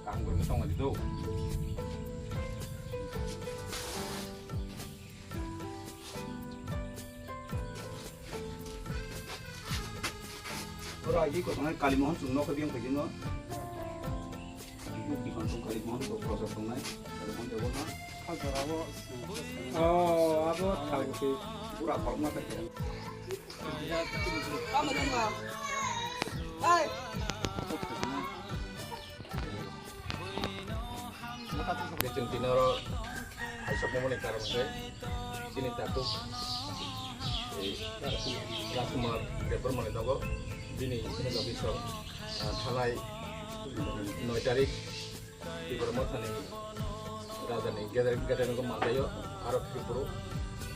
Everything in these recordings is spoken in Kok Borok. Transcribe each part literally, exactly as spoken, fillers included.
Kaham kwrwngkhe tongmani do. Oro agi kotongnai Kalimohon chwng nokho biyang phaijwngo. Bihon chwng Kalimohon chwng process tongnai. Kalimohon tebo no. Oh, abo thang se pura khorokma ta khe. Chwng tini oro haisokmani karon khe chini takhuk, eh, Rajkumar Debbarmani nogo bini nogo bisong, ah, thanai noi tarik Tipra Mothani Rajani gedar, gedar nogo manlaio, aro Tripura,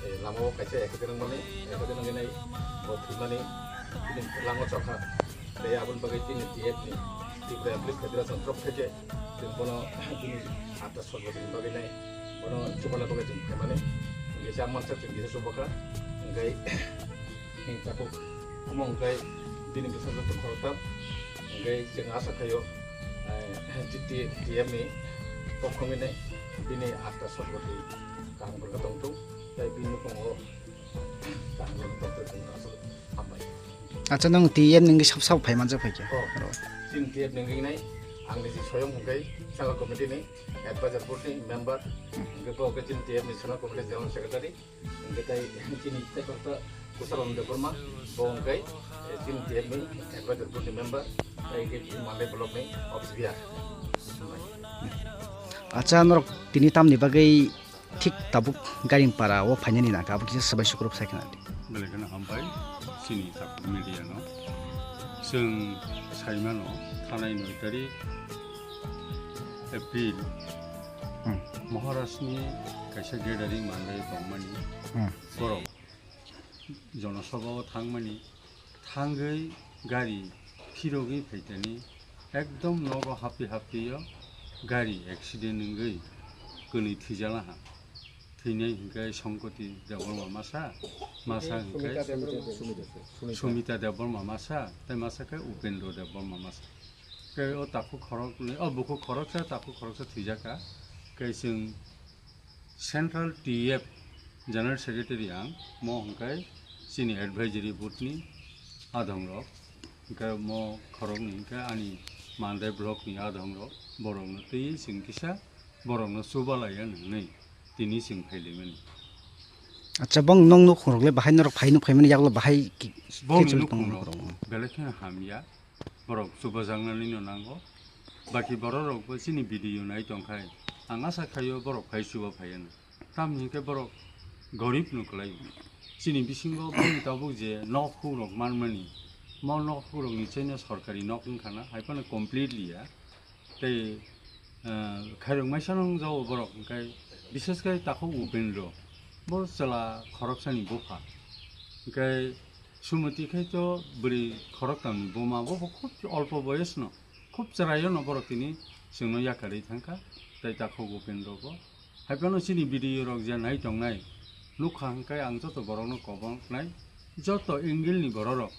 eh, lamao kaisa accident wngmani, accident wngwi nai bo thwimani bini lango chokha. Tei aboni bagwi chini T F ni, Tripura Police Federation torof theke chwng bono bini atta sotbotini bagwi nai bono chubana bagwi chwng phaimani. Hingke chak mansak chwng kisa chubakha. Hingke hing takhuk omo hingke bini bwskango tong khoroktham. Hingke chwng asa khaio, eh, T T F ni pokhogwi nai bini atta sotboti kaham khe tongthung. Tei bini nukhungo kaham khe tongthung chwng aswk hambai. Acha, nwng T F ni wngwi sab sab phai manjak phai khe? Oh, chini T F ni wngwi nai, ang ni je soyong hwnkhe Central Committee ni Advisor Board ni member, hwnkhe bo hwnkhe chini T F ni Central Committee General Secretary, hwnkhe tai chini tei kokta Kusaram Debbarma, bo hwnkhe, eh, chini T F ni Advisor Board ni member, tei hwnkhe chini Mandai Block ni office bearer. Acha, norok tini tamni bagwi thik tabuk Garingpara o phainani nangkha, abo kisa swbai sukrub sai khna di. Belai kheno hambai, chini takhuk media no. Chwng saimano, thanai noi tarik April, Hmm. Maharaj ni kaisa gathering manlai tongmani. Hmm. Borok Jonosabha o thangmani, thangwi gari phirogwi phaitani, ekdom nogo happi happi o gari accident wngwi kwnwi thwijalaha. Thwinai hwnkhe Songkoti Debbarma masa, masa hwnkhe Sumita, Sumita, Sumita. Sumita Debbarma masa, tei masa khe Upendra Debbarma masa. Khe o takhuk khoroknwi, o bukhuk khoroksa, takhuk khoroksa thwijakha. Khe chwng Central T F General Secretary ang, mo hwnkhe chini advisory board ni adhong rok, hwnkhe mo khorok ni hwnkhe ani Mandai block ni adhong rok, borok no twi chwng kisa borok no chubalai ya hwnwi tini chwng phailaimani. Acha, bong nong nuk rok le bahai norok phai nuk phaimani yagulo bahai ki-, Bong kichwlwi nuk tongo rok norok belai kheno hamya. Borok chubajaknani no nango. Baki borok rok bo chini video nai tongkhai, ang asa khaio borok phai chuba phai hwnwi. Tamni hwnkhe borok gorib no kwlai. Chini bisingo boni tabuk je nok huk rok manmani, mo nok huk rok ni chaino sorkari nok wngkha na, hai phano completely ya. Tei, eh, khairok maisa nung jao borok, hwnkhe bishes khe takhuk Upendra, bo chwla khoroksani bupha. Hwnkhe Sumoti khai to bwrwi khoroktamni buma, bo, bo khub olpo boyosno, khub chwraiono borok tini chwngno yakarwi thangkha, tei takhuk Upendra bo. Haiphano chini video rok je nai tongnai, nukha hwnkhe ang joto borokno koboknai, joto angle ni borok rok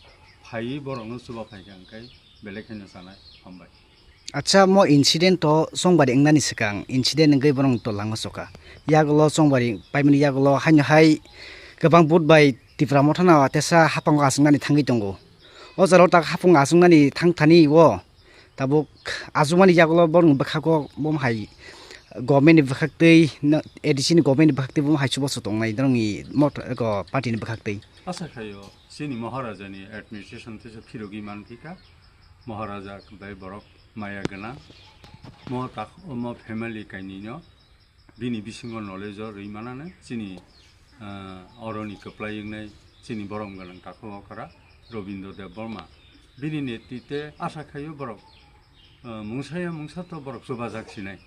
phaiwi borokno chuba phaikha hwnkhe belai kheno sanai. Hambai. Acha, mo incident to chongbari wngnani swkang, incident wngwi borok to lango chokha. Yagulo chongbari paimani yagulo haino hai kwbang vote bai Tipra Motha no tesa haphango achuknani thangwi tongo. O jora o tak haphango achuknani thang thani o tabuk achukmani yagulo borokni bwkhago bo hai government ni bwkhaktwi, A D C ni government ni bwkhaktwi bo hai chubachu tongnai norokni mot-, eko party ni bwkhaktwi. Asa khaio chini Maharaja ni administration teisa phirogwi manphika. Maharaja bai borok maya gwnang. Mo tak, mo family kainwino bini bisingo knowledge o rwi manano chini, ah, oroni kwplai wngnai chini borom gwnang takhuk okra Robindra Debbarma. Bini netritwe asa khaio borok, ah, mungsa ya mungsa to borok chubajak sinai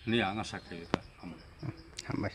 hwnwi ang asa khaio ta. Hambai.